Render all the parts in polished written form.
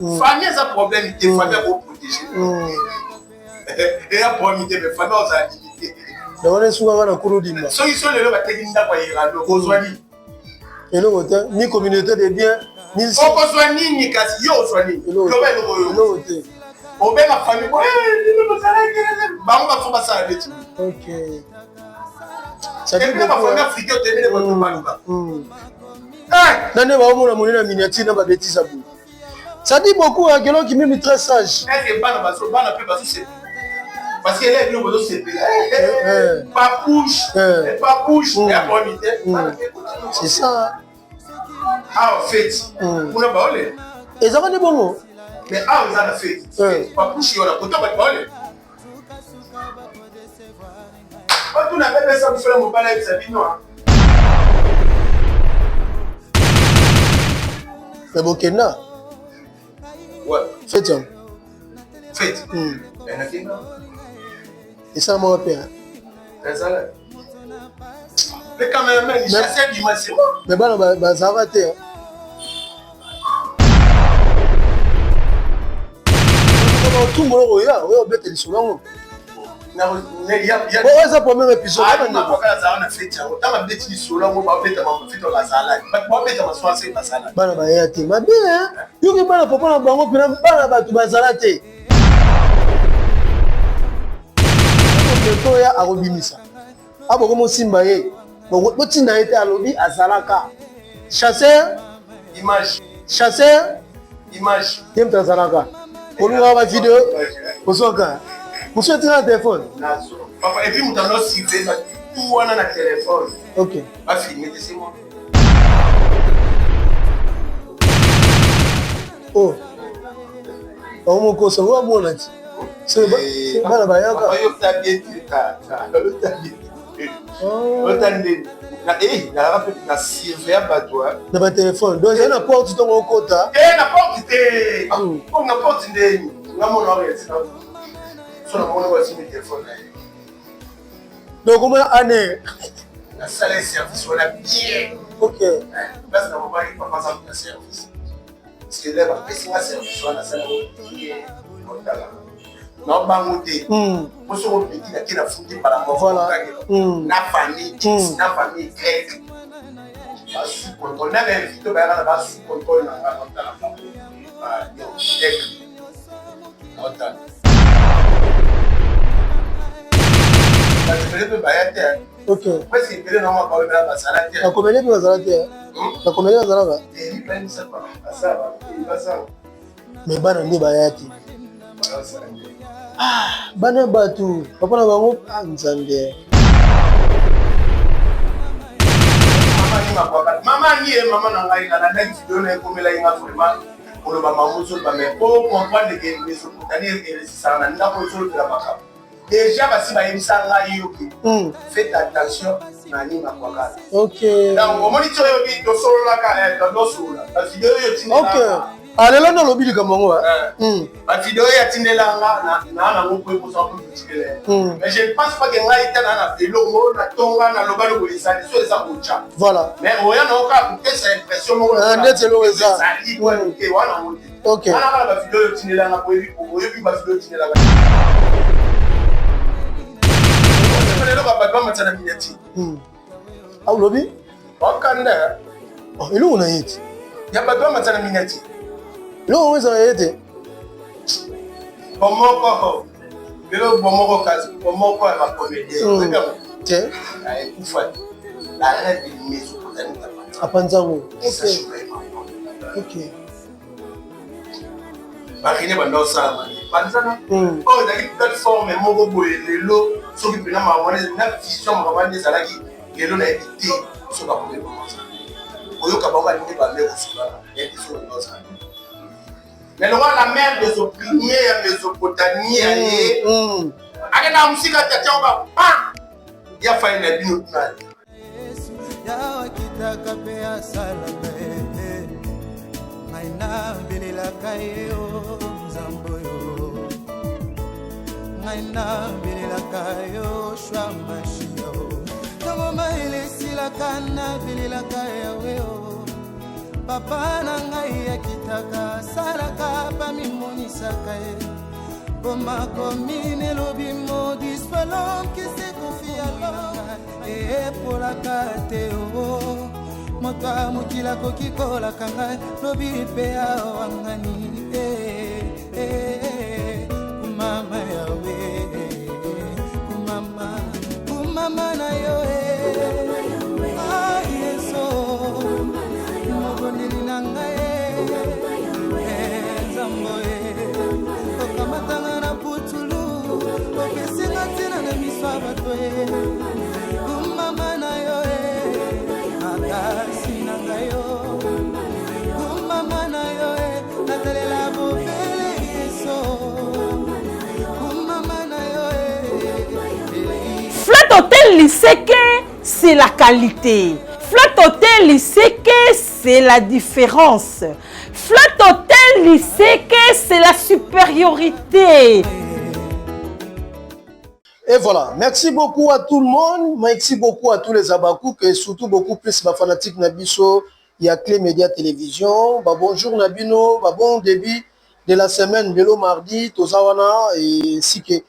Famille eza problème te, famille akoprotege eya problème te, mais famille ozala limité. Donc wana esukaka na kuludimba. Soki so lelo bateki ndako ya Irano, okozwa nini? Eloko te, ni communauté de bien, ni okozwa nini? Kasi yo ozwa nini? Loba eloko oyo. Eloko te. Obenga famille bango bafo basala neti. Ok. Et puis bafamille africain otemele bato baluka. Nani baomona monene na miniature na babetise ya boye. Ça dit beaucoup, hein, Kelon qui mimi très sage. Est-ce que bana bazo bana pe bazo sepela? Parce que là bino bozo sepela. Papouche, papouche, ya bonne idée. C'est ça. Ah, en fait, kuna baole. Ezaka nde bongo. Mais ah, eza na fête. Papouche yo na kota bato baole. Batuna bebe sa bufela mobali ayebisa bino. Mais bokenda. Ouais. Fête yango. Fête. Esalamaka mpe. Ezala. Le cameraman, il chassait du massimo. Mais bana bazalaka te. Otumbola oya oya obeta lisolo yango. Oyo eza premier épisode. Bana baya te mabe yoki bana papa na bango mpena bana bato bazala te. Oya akobimisa aboko mosimba ye botinda ye te alobi azalaka chasseur image chasseur image ye moto azalaka olingaka bavideo ozwaka mosusu etika na telefone papa et puis moto ano surveille bato tout wana na telefone ok bafilme te c'est moi. Oh bango mokosa ngo bamona ti bana bayaka na bato na batelefone donc ezali na porte ntongo okota na porte te na porte ndeni ngamona so namona basimi telefone na ye. Donc omona ane nasala service wana bien. Ok. Place na mobali papa aza na service parce que là bapesi nga service wana nasala yango bien, otala naobango te po soki obeti nake na futi mbala moko na famille X na famille Y basu contrôle na bainvité bayaka na basu contrôle na nga naotala bango Y naotala bato ebele mpe baya te. Ok. Presque ebele na maka oyo bazala te. Bakomele mpe bazala te, bakomele bazalaka. Mais bana nde baya te, bana bato papa na bango nzambe. Mama ni ye mama na ngai nalandaki video na ekomelaki nga vraiment koloba mama ozoloba, mais po comprendre ke Mésopotamie eresisaka na ndako ozolobela makambo déjà basi bayebisa ngai yo ke faites attention na nini makwakala. Ok. Donc omoni ti oyobi tosololaka tosolola bavideo oyo. Ok. Lelo nde olobi likambo yango. Bavideo oyo atindelanga na nango po ekosa po kotikela, mais je ne pense pas ke ngai ta na eloko natonga naloba loko ezali so eza kotya. Voilà. Mais oya nango kaka kopesa impression moko. Ndeti eloko eza. Ezali te wana yango te. Ok. Wana kaka bavideo oyo otindelanga po oyebi bavideo otindelanga eloko bato bamatisa na miniature. Olobi. Wakanda. Eloko na ye te. Ya bato bamatisa na miniature. Eloko yango ezala ye te. Bomoko lelo bomoko kasi bomoko ya bacomédien oyebi yango. Te. Ekufa te la reine de Mésopotamie. Apanzango. Ok. Barine banda osalama panzana oyo ezalaki plateforme moko boye. Lelo soki mpena makambo wana na vision makambo wana ezalaki lelo nayebi te so bakomi bango koyoka bango balingi bame kosolana nayebi so balingi osala. Mais lokola la mère des opprimés ya Mésopotamie ya ye akendaka mosika te atiango ba pa ya fai na bino tuna. Akitaka mpe asalaka ye ngai nabelelaka ye o nzambe oyo ngai nabelelaka yo shwa mashia o ntango mayele esilaka nabelelaka yawe o. Papa na ngai akitaka asalaka bamimonisaka ye bomakomi nelobi maudit soit l'homme qui se confie à l'homme epolaka te o oh. Moto ya mokili akoki kolaka ngai lobi mpe awangani eh, eh, eh, kumama yawe kumama kumama na yo ah, yesu mobondeli na ngai nzambo okamatanga na putulu opesinga ntina na miso ya bato kumama na yo makasi na ngai yo kumama na yo natalela bobele yeso kumama na yo. Flat Hotel Liseke, c'est la qualité. Flat Hotel Liseke, c'est la différence. Flat Hotel Liseke, c'est la supériorité. Et voilà, merci beaucoup à tout le monde, merci beaucoup à tous les Abakouk et surtout beaucoup plus ba fanatique na biso ya Clé Média Télévision. Ba bonjour na bino, ba bon début de la semaine, lelo mardi, toza wana et ainsi que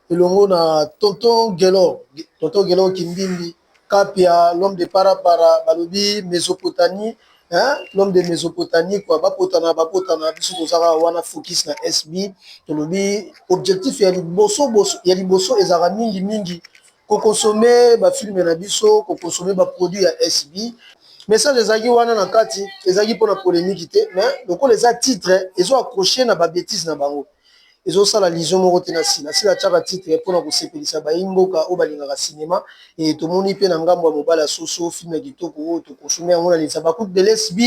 elongo na tonton Gelor, tonton Gelor Kimbimbi, Kapia, l'homme de Parapara, balobi Mésopotamie, hein, l'homme de Mésopotamie quoi, bapotana bapotana biso tozaka wana focus na SB, tolobi objectif ya liboso boso ya liboso ezalaka mingi mingi kokonsome bafilme na biso, kokonsome baproduit ya SB. Message ezalaki wana na kati, ezalaki mpona polémique te, mais lokola eza titre ezo accroche na babétise na bango, ezosala lision moko te na sila. Sila atiaka titre mpona kosepelisa bayi mboka oyo balingaka cinéma. E tomoni mpe na ngambo ya mobali ya soso, film ya kitoko oyo tokonsome yango na lesa bacoup de l'SB.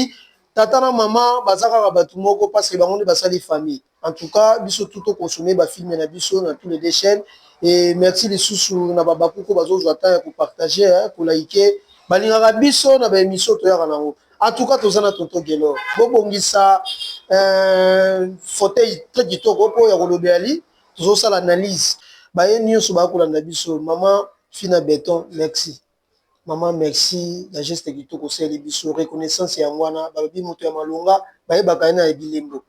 Tata na mama baza kaka bato moko parce que bango nde basali famille. En tout cas, biso tout tokonsome bafilme na biso na tous les deux chaînes. Et merci lisusu na babakuku bazozwa temps ya kopartage, kolike, balingaka biso na baémission toyaka nango. En tout cas, toza na tonton Gelor, bobongisa fauteuil très kitoko mpo ya kolobela li tozosala analyse. Baye nyonso bakolanda biso, mama Fina Beton, merci mama, merci na geste kitoko osali biso, reconnaissance yango wana. Balobi moto ya malonga bayebaka ye na bilembo.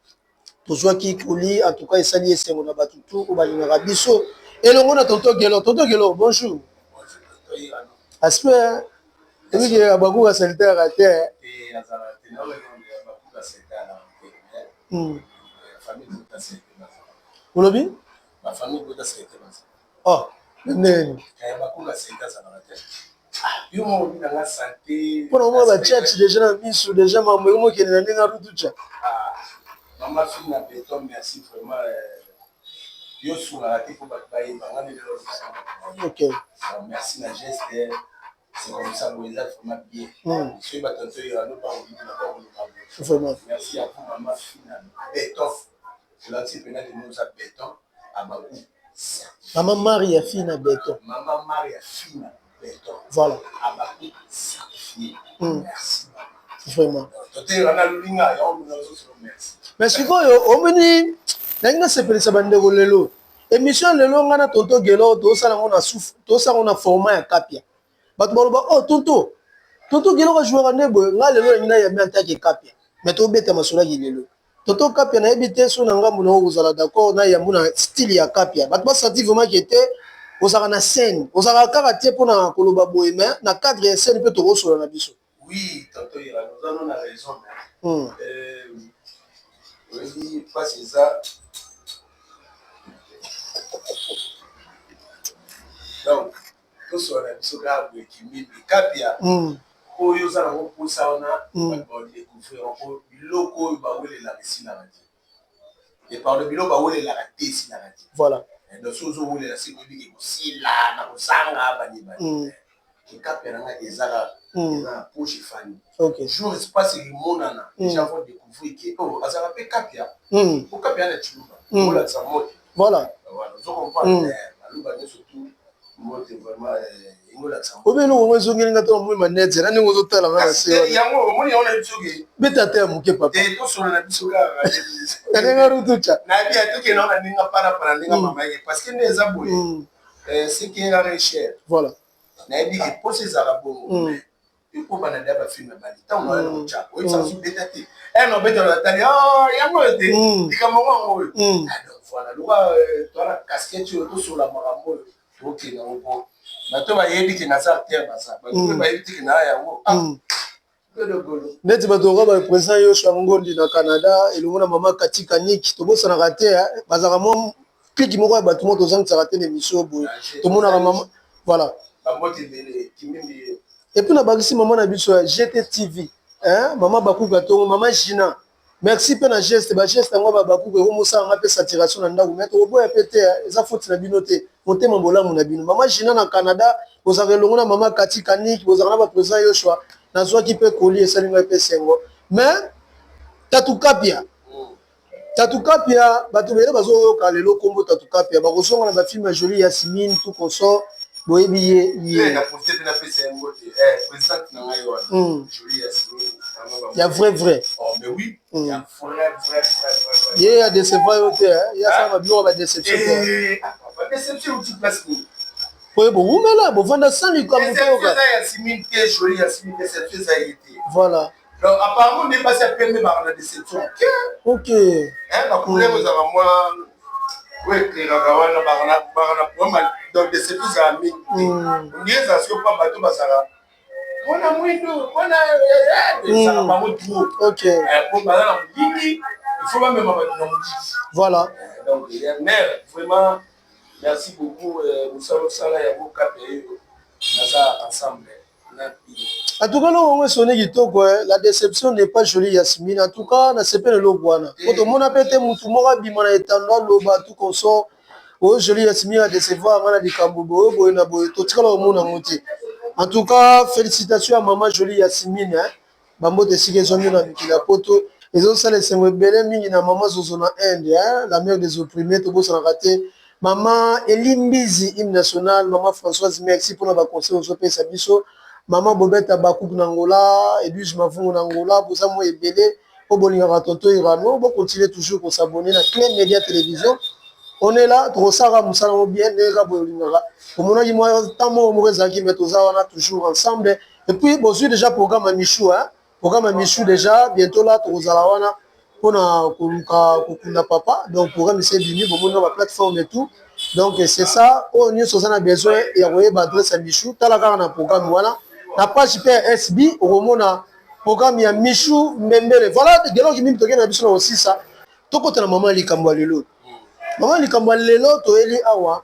Tozwaki koli, en tout cas esali esengo na bato tu oyo balingaka biso elongo na tonton Gelor. Tonton Gelor, bonjour. Aspect ebiki abakuka saliteraka te. Olobi oh ndenge mpona omona bachurch déjà na miso, déjà mambo ekomokende na ndenge arutucha. Mama Fina Beton, merci vraiment. Yo sungaka te mpo bato bayeba nga nde lelo. Merci na geste, c'est comme ça boye, eza vraiment bien. Soki bato ntoyeba no bango na bakoloba. Merci à vous, mama Fina Beton, olakisi mpena ke oza béton abaku. Mama Maria Fina Beton. Mama Maria Fina Beton. Voilà. Abaku certifié. Merci. Vraiment. Tote wana lulinga yango nazosolo merci. Mais sikoyo omoni nangi nasepelisa bandeko lelo, émission lelo ngai na tonton Gelo tosala yango na tosala yango na format ya Kapia. Bato baloba oh tonton, tonton Gelo kajouaka nde boye. Ngai lelo nangi nayambi en tant que Kapia, mais tobeta masolo lelo tonton Kapia. Nayebi te so na ngambo nango kozala d'accord na yambo na style ya Kapia, bato basati vraiment ke te ozalaka na scène, ozalaka kaka te mpona koloba boye, mais na cadre ya scène mpe tokosola na biso. Oui, tonton Ira, nous avons la raison. Oyebi mpasi eza donc tosola na biso kaka boye kimimi Kapia. Oyo oza nango mposa wana, bato badécouvrir po biloko oyo bawelelaka esilaka te. Et pardon, biloko bawelelaka te esilaka te. Donc soki ozowelela, soki oyebiki kosila na kozanga bandebani, Kapia na ngai eza kaka eza na poche efani. Jour espace emonana déjà, faut découvrir ke oh, azalaka mpe Kapia. Po Kapia na Chiluba olakisa mote. Voilà, ozo comprendre, baluba nyonso tu mote vraiment yango olakisa. Obe eloko ngo ezongeli nga to moi manete na ndenge ozotala nga na se wana. Yango omoni yango na biso ke beta te ya moke papa. Te, tosola na biso kaka. Na ndenge arutucha. Nayebi ya tokende na ndenge parapara, ndenge mama yeke, parce que nde eza boye, ce qui est rare est cher. Nayebi ke posa ezalaka bongo. Ekobanda deya bafilm ya bali ntango na otya oyebisaka so beta te, ene obeta natali yango oyo te, likambo yango oyo. Donc voilà, loka toala casquette oyo, tosola makambo oyo, tokende yango po bato bayebi ke naza acteur, baza bato mpe bayebi te ke naa yango. Neti bato oka baprésident Yoshua Ngondi na Canada elongo na mama Kati Kanik, tobosanaka te, bazalaka mwa clique moko ya bato moko tozangisaka te na émission boye, tomonaka mama, voilà. Bambote ebele kimimbi. Et puis nabakisi mama na biso ya GTTV, mama Bakuka Ntongo, mama Gina, merci mpe na geste, bageste yango babakuka ekomosalanga mpe saturation na ndako, mais tokoboya mpe te, eza faute na bino te, motema bolamu na bino. Mama Gina na Canada, bozalaka elongo na mama Kati Kanik, bozalaka na baprésident Yoshua. Nazwaki mpe koli, esali ngai mpe sengo. Mais Tatu Kapia, Tatu Kapia, bato ebele bazoyoka lelo nkombo Tatu Kapia, bakozonga na bafilm ya Jolie Yasmine, tout consort, boyebi ye ye. Na profite mpe napesa yango te, présidente na ngai wana Jolie Yasmine. Ya vrai vrai. Oh mais oui, ya vrai vrai vrai vrai. Ye ya décevoir yo te, ye asala babiloko badéception te. Badéception euti place nini? Po bowumela, bovanda sans likambo. Toyoka eza Yasmine te, Jolie Yasmine, déception eza ye te. Voilà. Donc apparemment nde basi ya pembe baka na déception. Ok. Bacouleur ezalaka mwa oyo éclairaka wana, baka na problème. Donc déception ezala mingi te, nde ezala soki mpa bato bazala mpona mwindu mpona ezala bango trop. Po baza na molili, il faut bamema bato na molili. Voilà. Donc mère, vraiment merci beaucoup, mosala osala yango kape oyo naza ensemble. En tout cas, eloko yango esoni kitoko, la déception n'est pas Jolie Yasmine. En tout cas, nasepeli eloko wana po tomona mpe te mutu moko abima na etando, aloba tout consort oyo Jolie Yasmine adécevoir nga na likambo boye boye na boye, totikala komona yango te. En tout cas, félicitation ya mama Jolie Yasmine, bambote esika ezwami na mikili ya poto, ezosala esengo ebele mingi na mama Zozo na Inde, la mère des opprimés. Tobosanaka te mama Elimbizi, hymne national, mama Françoise, merci mpona baconseil ozopesa biso, mama Bobeta Bakuku na Ngola, Edwige Mavungu na Ngola, boza mwa ebele mpo bolingaka tonto Irano. Bocontinue toujours kos'abonner na Clé Média Télévision, on est là, tokosalaka mosala ngo bien ndenge kaka boye olingaka. Omonaki mwa temps moko moko ezalaki, mais toza wana toujours ensemble. Et puis bozwi déjà programme ya Michou, hein? Programme ya Michou déjà bientôt là, tokozala wana mpona koluka kokunda papa. Donc programme esi ebimi, bomoni na baplateforme et tout. Donc c'est ça, oyo nyonso oza na besoin ya koyeba adresse ya Michou, tala kaka na programme wana na page mpe ya SB, okomona programme ya Michou Mbembele. Voilà, gelonki mingi, tokende na biso na kosisa, tokota na mama likambo ya lelo. Mama likambo ya lelo toyeli awa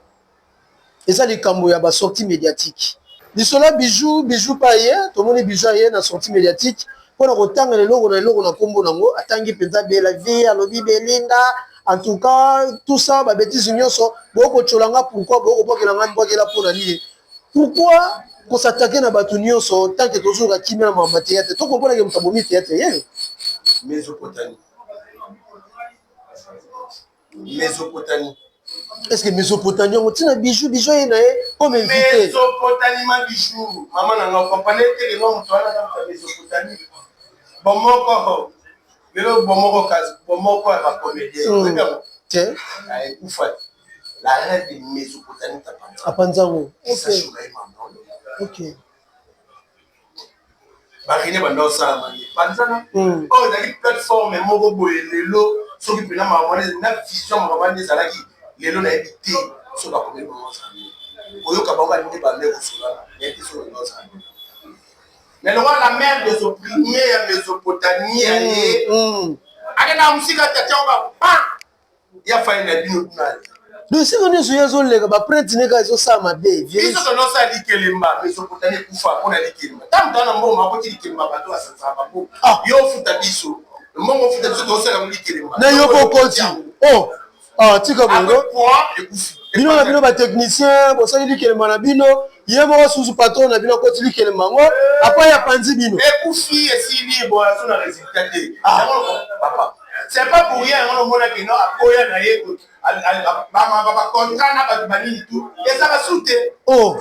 eza likambo ya basortie médiatique. Lisolo ya Bijou, Bijou pa ye, tomoni Bijou aye na sortie médiatique mpona kotangela eloko na eloko na nkombo nango, atangi mpenza Bela Vie, alobi Belinda. En tout cas, tout ça babêtises nyonso bokotyola nga, pourquoi bokobwakela nga mbwakela, mpona nini? Pourquoi kos'attaquer na bato nyonso tant que tozoyoka kimia na makambo ya théâtre? Tocomprendre moto abomi théâtre yeyo. Mésopotamie, Mésopotamie. Est ce que Mésopotamie yango ntina Bijou, Bijou aye na ye comme invité? Mésopotamie, ma Bijou, mama na nga, comprendre te que moto wana aza moto ya Mésopotamie. Bomoko lelo, bomoko kasi bomoko ya bacomédien, oyebi yango? Te. Ekufa, la reine de Mésopotamie. Apanzango. Esashoka ye mama. Ok. Barene banda osalama nde panzana. Oyo ezalaki plateforme moko boye lelo, soki mpena makambo wana na vision, makambo wana nde ezalaki lelo, nayebi te soki bakomi bango ozala koyoka bango balingi bande kosolana, nayebi te soki bango ozala. Mais lokola la mère des opprimés ya Mésopotamie ya ye akendaka mosika, tata oyo ba ya fai na bino kuna. Dosiko nyonso ye azoleka, baprinte ne kaka ezosala mabe. Biso tonosala likelemba, Mésopotamie ekufa mpona likelemba. Ntango moto ana mbongo akoti likelemba, bato basansaka bango, yo ofuta biso mbongo, ofuta biso, tosala yango likelemba. Na yo kokoti oh, ah, tika bongo. Ekufi. Bino na bino batechnicien bosali likelemba na bino, ye moko susu patron na bino akoti likelemba yango, apa ya panzi bino. Ekufi, esili bo, azo na résultat te yango papa. C'est pas pour rien yango nomonaki no akoya na ye bacontrat na bato banini tu ezaka su te. Oh.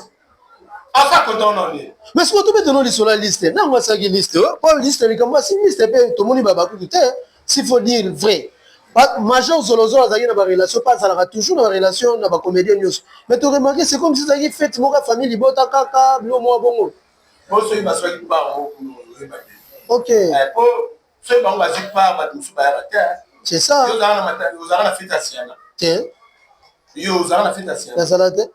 Aza content na nini? Mais sikoyo tobetano lisolo ya liste nango, asalaki liste po liste likambo asi liste mpe tomoni babakutu te. S'il faut dire vrai, Major Zolozolo azalaki na barelation mpe azalaka toujours na barelation na bacomédien nyonso, mais toremarquer c'est comme si ezalaki fête moko ya famille libota kaka, bilo moko bongo. Po soki bazwaki part moko kuna oyeba te. Ok. Eh, po soki bango bazwi part bato mosusu bayaka te. C'est ça. Yo ozalaka na mata ozalaka na fete ya Siana. Te. Yo ozalaka na fete ya Siana. Nazala te.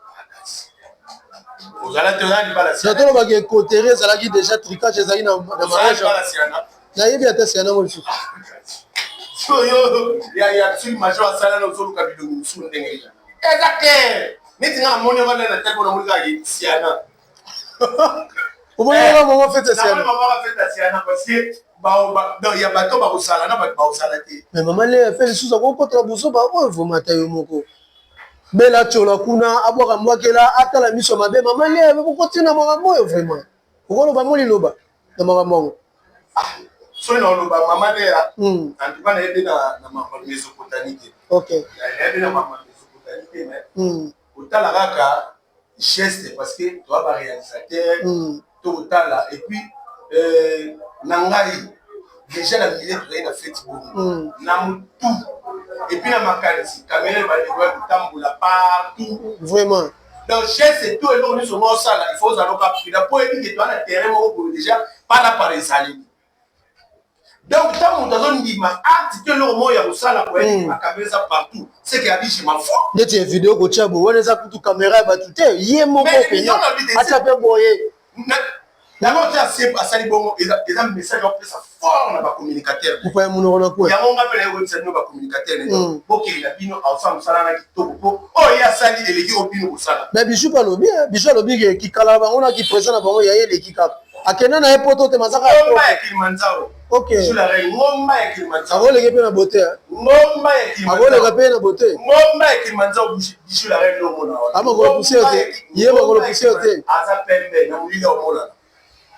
Ozala te ozala libala Siana. Natolobaka ekotere ezalaki déjà tricage ezalaki na mariage. Nayebi ata Siana ngo lisusu. So yo ya ya soki major asala na ozoluka bilongi mosusu ndenge nini. Eza clair. Neti nga namoni yango na telefone namoni kaka Siana. Omoni kaka mama fete ya Siana. Namoni mama fete ya Siana parce que ya bato bakosala na bato bakosala te. Mais mama Lea fe lisusu akokotela buzoba oyo vraiment ata yo moko. Bella Chola kuna abwaka mbwakela atala miso mabe mama Lea bokotina makambo oyo vraiment. Okoloba mo liloba na makambo yango. Ah, soki naoloba mama Lea hmm. en tout cas nayebi na makambo ya Mésopotamie te. Ok. Nayebi na makambo ya Mésopotamie te mais hmm. kotala kaka geste parce que toa ba réalisateur hmm. tokotala et puis euh, na ngai déjà na milieu tozali na feti bongo na motu et puis na makanisi kamera ebandeko ya kotambola partout vraiment. Donc geste tout eloko nyonso ngo osala il faut ozala oka prudent mpo oyebi ke toa na terrain moko boye déjà pana para ezali. Donc ntango moto azondima acte to eloko moko ya kosala boye hmm. makamera eza partout c'est que abi je m'en fous. Neti ya video kotia boye wana eza kutu kamera ya bato te ye moko mpenza atia mpe boye. Yango te asali bongo eza message akopesa fort na bacommunicateur. Kupa ya monoko na kwe. Yango nga mpe nayekoyebisa bino bacommunicateur hmm. bokende na bino aosala mosala na kitoko mpo oyo ye asali eleki oyo bino kosala. Mais Bijou mpe alobi Bijou alobi ke kikala na bango na kiprésent na bango ya ye eleki kaka. Akenda na ye poto te mazaka ngomba ya Kilimanjaro. Ok. Sur la reine ngomba ya Kilimanjaro. Akoleka pe na beauté. Hein? Ngomba ya Kilimanjaro. Akoleka pe na beauté. Ngomba ya Kilimanjaro bijou la reine omona wana. Ama ko poussière te. Ye ba ko poussière te. Aza pembe na molili omonana.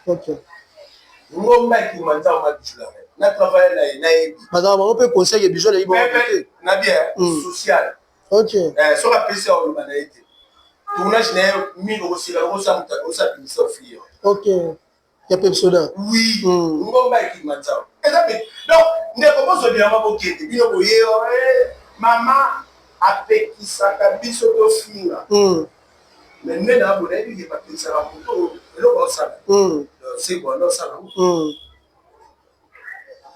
Ok. Ngomba ya Kilimanjaro ma bijou la reine. Na travailler na ye na yebi. Bazala bango pe conseil ke bijou la yebi bango te. Na bien hmm. social. Ok. Eh, soki apesi ya oloba na ye te. Tournage na ye mingi okoseka okosala moto akosala pimisa ofio. Ok. Ya Pepsoda. Oui. Mm. Ngomba ya Kilimanjaro. Eza pe. Donc ndeko bozwa bilamba bokende bino boye eh, mama apekisaka biso tofinga. Mm. Mais nde na bona yebi ke bapekisaka moto eloko osala. Mm. C'est bon, osala. Mm.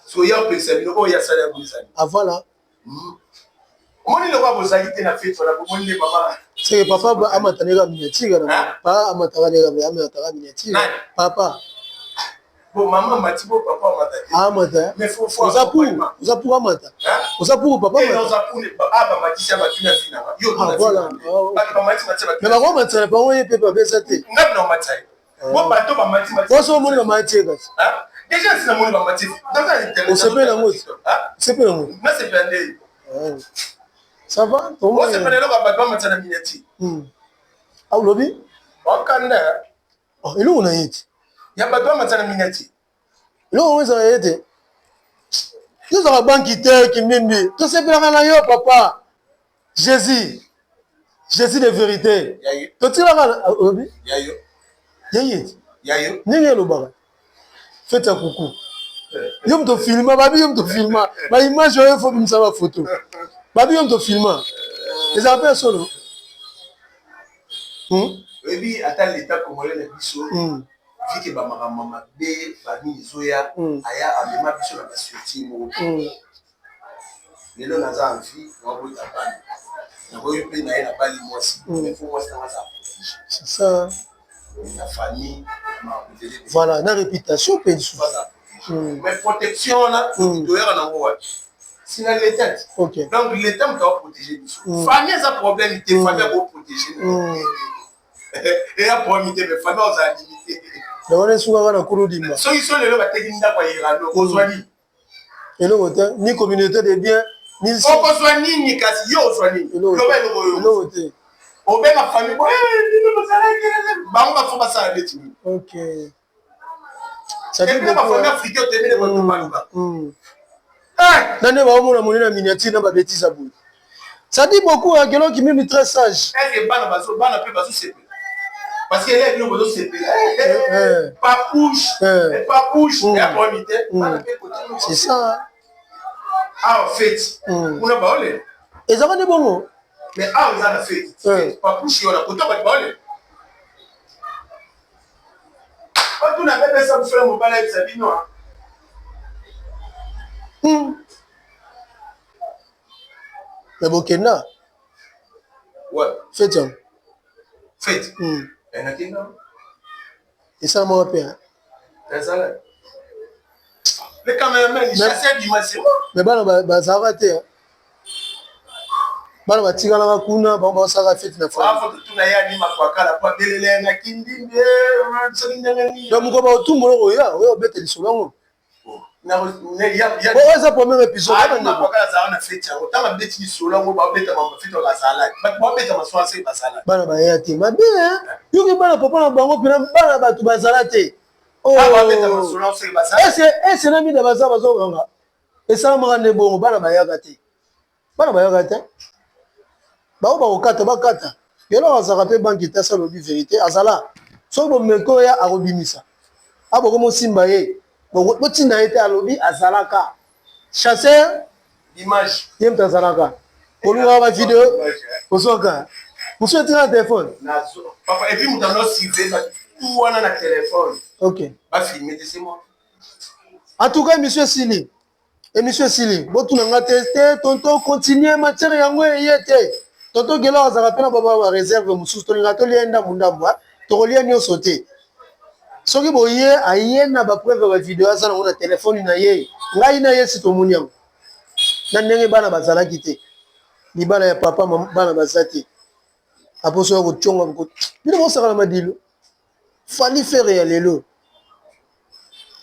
So ya opekisa bino oyo asala ya boezali. Ah voilà. Hmm. Omoni lokola bozali te na fete wana bomoni nde mama. Seke papa amata neka miniature na papa amataka neka amataka miniature papa. Bon mama amati bo papa amata te. Amata. Mais faut faut oza pour oza pour amata. Oza pour papa amata. Eh oza pour ah ba matisi ba tuna fina. Yo ah, voilà. Ba ba matisi matisi ba. Mais ba matisi na bango ye pe ba besa te. Ngapi na matisi. Bo bato ba matisi matisi. Oso omoni ba matisi kasi. Déjà si namoni ba matisi. Osepeli yango te. Osepeli yango. Nasepela nde. Ça va? Osepela eloko ya bato bamatisa na miniature. Hmm. Ah, olobi? Wakanda. Oh, eloko na ye te. Ya bato bamatisa na miniature. Eloko yango ezala ye te. Yo ozalaka banki te kimbimbi. Tosepelaka na yo papa. Jésus. Jésus de vérité. Totilaka olobi? Yayo. Yeye. Yayo. Ndenge elobaka. Fete ya kuku. Yo moto filma, babi yo moto filma. Ba image oyo faut bimisa ba photo. Babi yo moto filma. Ezala pe ya solo. Hmm? Oyebi ata l'État congolais na biso. Hmm. Vu que ba makambo mabe ba nini ezoya hmm. aya amema biso na ba sûreté moko. Hmm. Lelo naza en vie nabota bana nakoki mpe naye nabali mwasi hmm. mais faut mwasi nanga aza protege. C'est ça. Na famille voilà na réputation mpe lisusu. Mais protection wana toyaka nango wapi? Si na l'État. Ok. Donc l'État moto akoprotege biso. Famille eza problème te, famille akoprotege. Eya problème te mais famille ozala limité. Na wana esukaka na kuludimba. Soki so lelo bateki ndako ya Irano ozwa nini? Eloko te, ni communauté de bien, ni okozwa nini kasi yo ozwa nini? Loba eloko oyo. Eloko te. Obenga famille boye bino bozalaki bango bafo basala neti nini? Ok. Et puis ba famille africaine otemine bato baloba. Na nde baomona monene na miniature na ba bêtises ya boye. Ça dit beaucoup hein, Gelo Kimimi très sage. Est-ce que bana bazo bana pe bazo sepela? Parce que là bino bozo sepela. Papouche, papouche, ya problème te. Bana pe côté. C'est ça. Ah fête. Kuna baole. Ezaka nde bongo. Mais ah eza na fête. Papouche yo na kota bato baole. Otuna bebe sa kufela mobali ayebisa bino. Mais bokenda. Ouais. Fête yango. Fête. Eh, nakenda. Esalamaka mpe. Ezala. Le cameraman, il chassait du c'est moi. Mais bana bazalaka te. Bana batikalaka kuna, bango basalaka fête na Donc mokolo baotumbola oya oya obeta lisolo yango. Oyo eza premier épisode. Bana baya te mabe, yoki bana papa na bango mpena bana bato bazala te. Ese na mida baza bazokanga esalamaka nde bongo, bana bayaka te, bana bayaka te. Bango bakokata bakata eloko azalaka mpe banki te. Asa alobi vérité, azala soki bomeki oya akobimisa aboko mosimba ye, botinda ye te. Alobi azalaka chasseur. Image. Ye moto azalaka kolungaka bavideo, ozwaka mosusu etinga na telefone. Papa, et puis moto ano surveille tout wana na telefone. Ok. Bafilme te, c'est moi. En tout cas, émission esili, émission esili. Botuna nga te te, tonton, continue matière yango eye te. Tonton Gelo azalaka mpe na baba baréserve mosusu. Tolinga tolia ndambu ndambu, tokolia nyonso te. Soki boye aye na bapreuve ya bavideo, aza nango na telefone na ye. Ngai na ye si tomoni yango na ndenge bana bazalaki te. Libala ya papa, bana baza te. Aposo ya kotionga bino bosaka na madilo Fally Ferre ya lelo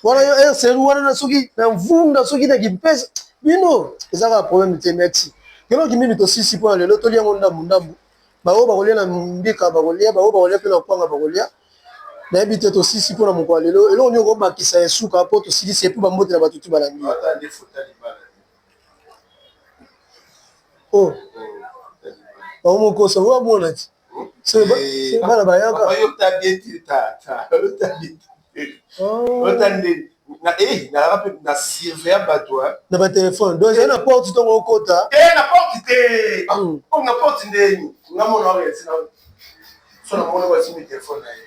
wana, yo rcr wana na soki na mvunda, soki na kimpesa bino, eza kaka problème te. Merci Gelo Kimbimbi. Tosisi mpona lelo, tolia yango ndambu ndambu. Baoyo bakolia na mbika bakolia, baoyo bakolia mpe na kwanga bakolia, nayebi te. Tosisi mpona mokolo ya lelo. Eloko nini okobakisa ya suka mpo tosilisi? Et puis bambote na bato tu balandi. Oh, bango mokosa oyo amona ti bana bayaka. Nalaka mpe na surveilla bato. Na batelefone, donc ezali na porte ntongo okota. Te, na porte te. Na porte ndeni nga mona oyo na so namoni basimbi telefone na ye.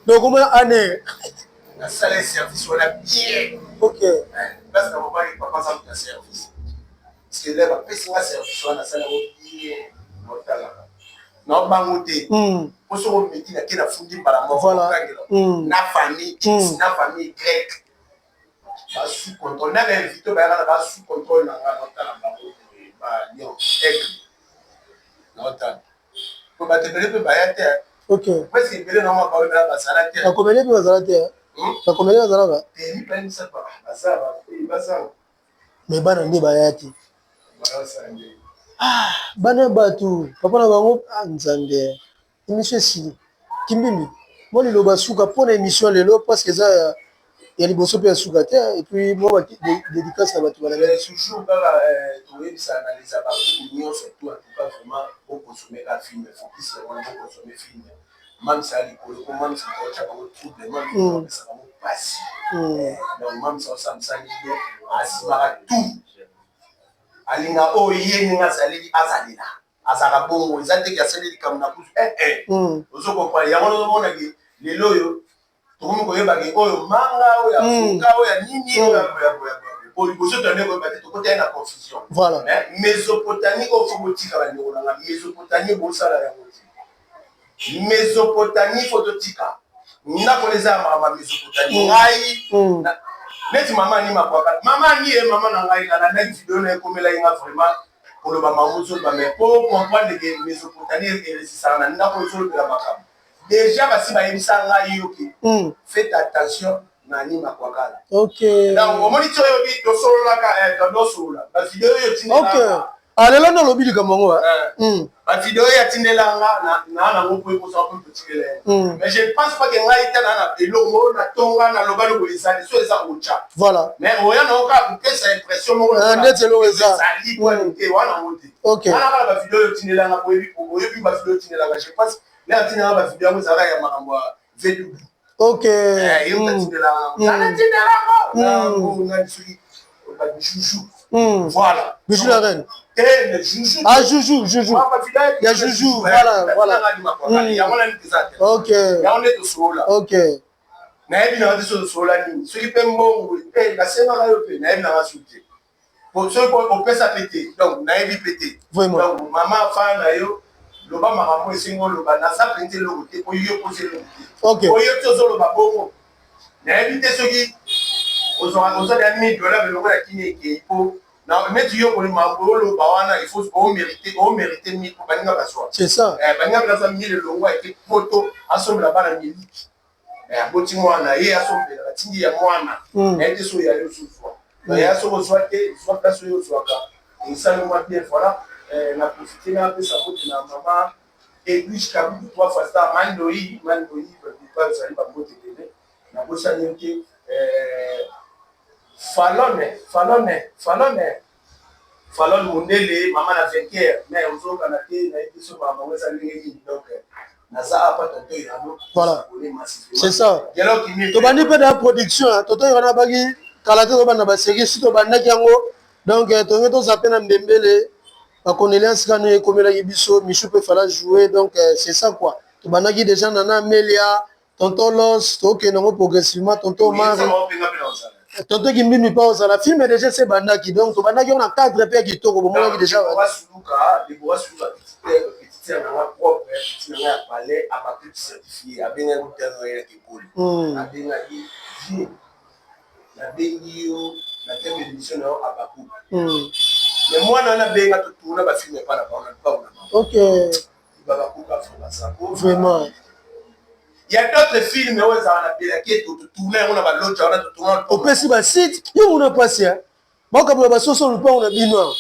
Donc omona ane. Nasala service wana bien. Place na mobali, papa aza moto ya service, parce que bapesi nga service wana, nasala yango bien. Naotalaka naobango te, po soki omeki nake nafundi mbala moko na famille X, na famille Y, basous contrôle na bainvité bayaka na basous contrôle na nga. Naotala bango ba lion aigle, naotala po bato ebele mpe baya te. Presque ebele na mwa baoyo bazala te. Bakomele mpe bazala te, bakomele bazalaka. Te, mibale, misato baza, bazanga. Mais bana nde baya te. Bana bato papa na bango. Nzambe, émission esili. Kimbimbi, mwa liloba suka mpona émission lelo, parce que eza ya liboso mpe ya suka te. Et puis mwa dédicace na bato balandi. Toujours kaka toyebisa na les abakuku nyonso tout, en tout cas vraiment bokonsome ka film, focus yango wana, bokonsome film. Mamisa ya likolo, po mamisa otya bango trouble, mamisa apesa bango mpasi. Donc mamisa osala mosali bien, asimaka tout, alinga oyo ye ndenge azaleli, azalela, azalaka bongo. Eza teke asali likambo na kutu, ozo comprendre yango. Ozomonaki lelo oyo tokomi koyebaki oyo manga, oyo avoka, oyo ya nini, oyo po liboso tande koyeba te, tokotali na confusion. Voilà. Mésopotamie oyo faut botika, bandeko nanga. Mésopotamie bosala yango te. Mésopotamie faut totika. Ndako eza ya makambo ya Mésopotamie. Ngai neti mama ani makwaka, mama ani ye mama na ngai, nalandaki video na ekomelaki nga vraiment koloba mama ozoloba. Mais po comprendre ke Mésopotamie eresisaka na ndako, ozolobela makambo déjà basi bayebisa ngai yo ke faites attention na ani makwakala. Donc omoni ti oyobi tosololaka, tondosolola bavideo oyo. Ok, lelo nde olobi likambo yango. Bavideo oyo atindelanga na nango mpo ekosaka mpo totikela ye, mais je pense pas ke ngai ta na eloko natonga naloba lobo ezali so eza otya. Mais oya nango kaka kopesa impression moko. Ndeti eloko eza. Ezali te wana yango te. Wana kaka bavideo oyo otindelanga, oyebi bavideo otindelanga. Je pense nde atindelanga bavideo yango ezalaka ya makambo ya V double. Ye moto atindelanga, atindelango soki bajuju. Voilà. Bijou la reine. Eh, mais Juju. Ah, Juju, Juju. Il y a Juju, voilà. Yango nani eza te. Yango nde tosolola. Ok. Nayebi nanga te soki osolola nini, soki mpe mbongo eh, nasengaka yo mpe nayebi nanga su te, soki opesa mpe te, donc nayebi mpe te. Donc mama fana na yo, loba makambo esengi oloba. Naza mpenza eloko te po yo poza eloko te, po yo ti ozoloba bongo. Nayebi te soki oza na 1000 dollar eloko ya kini ekei, po neti yo kolima oloba wana, il faut omérite, omérite 1000 po baninga bazwa. C'est ça. Baninga mpe nazwa 1000 elongo eke poto, asombela bana miliki, aboti mwana ye, asombela, batindi ya mwana. Nayebi te soki oyali ozozwa ya, soki ozwa te, zwa place oyo ozwaka, esali mwa bien. Voilà, na profite napesa mbote na mama Edwige Kabuku, trois fois star, Mandoi Mandoi, bipa ozali, bambote ebele. Nabosani yo te, Falone Falone Falone Falone Mondele, mama na vainqueur, mais ozokana te. Nayebi so makambo yango eza ndenge nini. Donc naza apa, tonton Irano. Voilà, c'est ça. Tobandi mpe na production, tonton Irano abaki kala te, tobanda basérie si tobandaki yango. Donc tonge toza mpe na mbembele, bacondoléance kano ekomelaki biso, Michu mpe fala jouer. Donc c'est ça quoi, tobandaki déjà nana Amelia, tonton Los, tokende yango progressivement, tonton Omar, tonton Kimbimbi mpa ozala film déjà se ebandaki. Donc tobandaki yango na cadre mpe ya kitoko, bomonaki déjà. Petite sœur nanga propre, petite nanga ya palais, abakuti certifié, abengaki kutanga ye na kekoli, abengaki vie, nabengi yo na thème émission na yo abaku. Mais mwana wana abenga, totourna bafilm epa na bango na lupango na bango. Babakuka basako. Vraiment. Il y a d'autres films oyo ezala na Belaki, totourna yango na baloja wana, totourna. Opesi basite yo mona mpasi, bakokabola basoso lupango na bino.